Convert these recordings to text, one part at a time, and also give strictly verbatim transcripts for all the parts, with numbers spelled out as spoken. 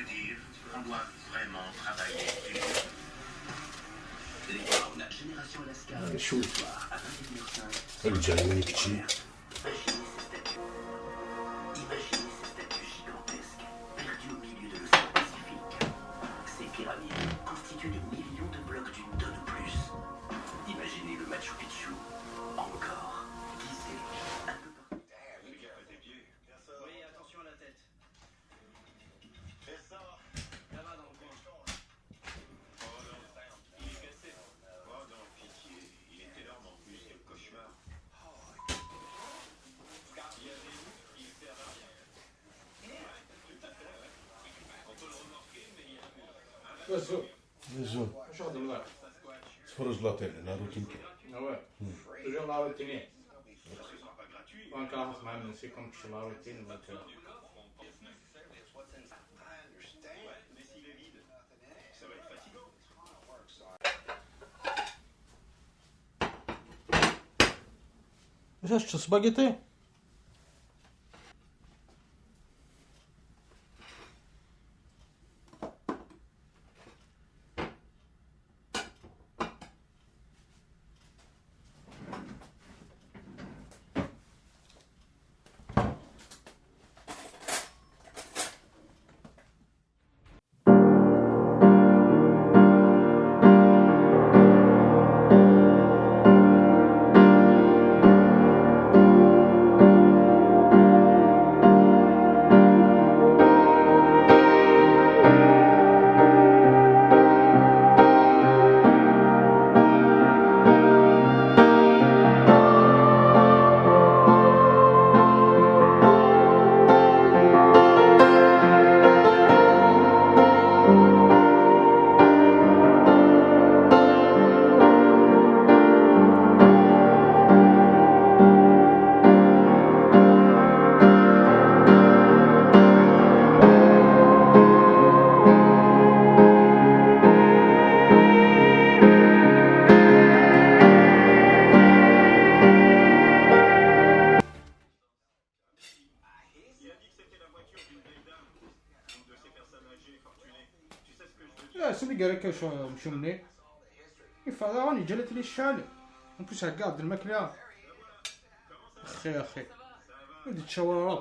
Dire qu'on doit vraiment travailler dur. Les Browns, Génération Alaska, ce soir à vingt et une heures cinq. Lǧayen kečči. Imaginez ces statues. Imaginez ces statues gigantesques, perdues au milieu de l'océan Pacifique. Ces pyramides constituent des millions de blocs d'une tonne ou plus. Imaginez le Machu Picchu, encore, gisé un peu partout. Oui, attention à la tête. Fais ça. Ça va dans le coin. Oh non, il est cassé. Oh non, pitié. Il est énorme en plus, quel cauchemar. Car il y a des loups qui ne servent à rien. Ouais, tout à fait, ouais. On peut le remorquer, mais il y a un mur. Azul. Azul. Acu xeddmen ara? Tfurez la télé, la routine kan. Ah ouais. Hmm. Toujours la routine. Wanka raxet mɛa imensi, comme c'est la routine, donc, euh. Acu teččeḍ, spaghetti? Ih, sani gar akka mcumni. Iffeɣ daɣen, yeǧǧa la télé tecɛel. En plus, heggaɣ-d lmakla. Axi, axi. Ur d-yettcawar ara.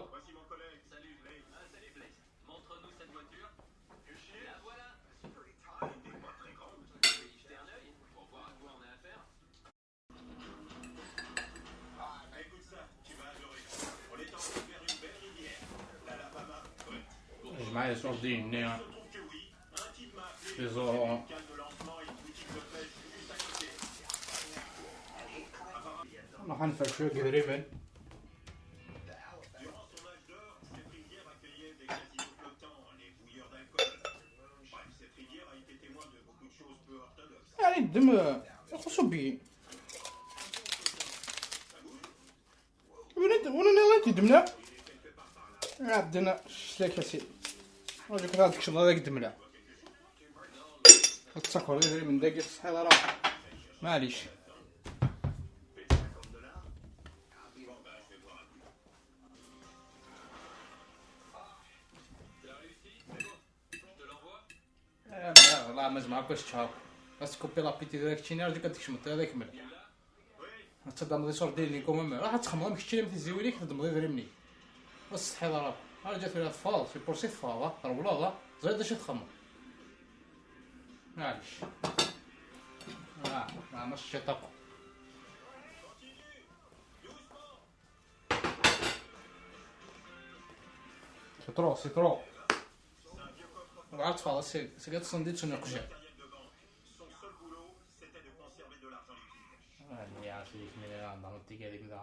Jmeɛ iṣurdiyen-nni, tiẓuṛu. Nruḥ ad neffer cwiya n yedrimen. Ɛni ddem, eh, ixuṣṣ ubyi. Win id-, win nniḍen i d-ddmen? Ɛedden cclak a sidi. Ɣajak ad tkecmeḍ ad ak-d-mleɣ. Ad ttakreḍ idrimen dagi, tesɛiḍ ara. Maɛlic. Eh, la, ma zemreɣ akk ad ččeɣ akk. Ad s-tkupiḍ apiti tura keččini, rǧu ad tkecmeḍ tura d akemmel. Ad taddameḍ iṣurdiyen-ik umammer. Ruḥ ad txemmeḍ am keččini am tiziwin-ik, teddmeḍ idrimen-ik. Ur tessetḥiḍ ara. Arǧa tura teffɣeḍ, si pursi teffɣeḍ, ha, trewleḍ, ha, teẓriḍ d acu i txemmeḍ. Maɛlic. Ah, ah, ma teččiḍ akk. C'est trop, c'est trop. Ruḥ ad teffɣeḍ, c'est, c'est que tu sens des trucs. Ah, ya, c'est des minéraux dans le ticket, des minéraux.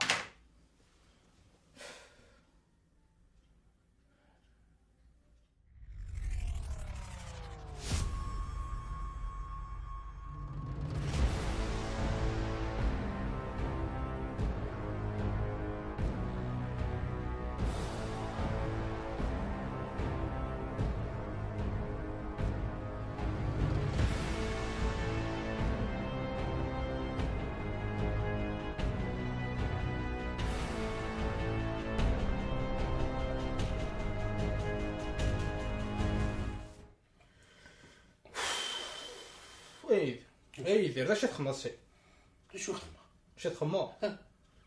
Ay Yidir, ay Yidir, d acu i txedmeḍ ass-a? D acu i xedmeɣ? Acu i txedmeḍ? Ha?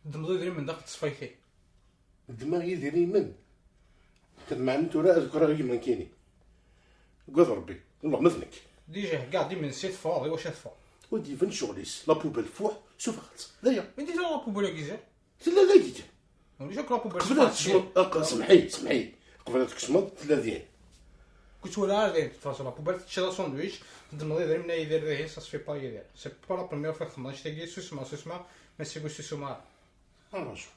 Ddmeḍ idrimen daxel n tesfayt-ik. Ddmeɣ idrimen? Kad meɛnen tura ad kkreɣ gma nekkini. Gad Rebbi, wellah ma d nekk. Déjà, kkaɣ-d imensi, teffɣeḍ, i wacu ad teffɣeḍ? Ur d-iban ccɣel-is, la poubelle fuḥ, sufeɣ-tt. D aya. Mais déjà la poubelle-agi ziɣ. Tella dagi kan. Ulac akk la poubelle. Qbel ad tecmeḍ, aq-, semḥ-iyi, semḥ-iyi. Qbel ad tkecmeḍ, tella din. Ur ttwaliɣ ara dayen, teṭṭfeḍ la poubelle, teččiḍ asandwich, teddmeḍ idrimen a Yidir dayen, ça se fait pas Yidir. C'est pas la première fois que txedmeḍ annect-agi, susem, susem, ma seg ur tessusum ara. Araju,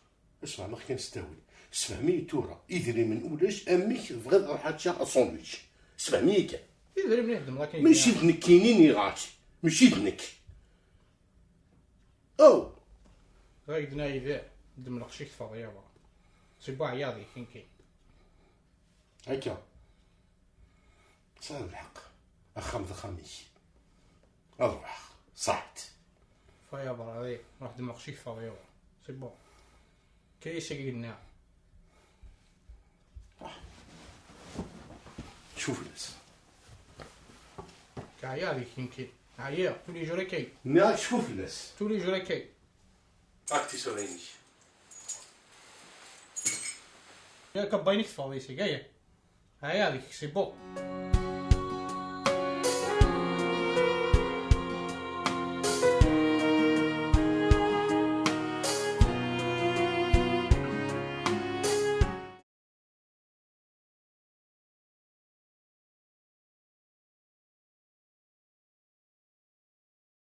sfehmeɣ kan s ttawil. Sefhem-iyi tura, idrimen ulac, amek tebɣiḍ ad ruḥeɣ ad ččeɣ asandwich? Sefhem-iyi kan. Idrimen i teddmeḍ akken. Mačči d nekkini nniɣ-ak, mačči d nekk. Oh! Ɣer d-nna Yidir, ddem lqecc-ik teffeɣ yaḍa. C'est bon, ɛyiɣ deg-k nekkini. Akka. Tesɛiḍ lḥeqq. Axxam d axxam-ik. Ad ruḥeɣ. Ṣaḥit. Fa ya brari, ruḥ ddem lqecc-ik teffeɣ yaḍa. C'est bon. Kayes-agi yenna. Cfu fell-as. Ɛyiɣ deg-k nekkini. Ɛyiɣ, tous les jours akka. Nniɣ-ak cfu fell-as. Tous les jours akka. Ak tisura-inek. Yak abbayen-ik teffɣeḍ yes-i, aya. Ɛyiɣ deg-k, c'est bon.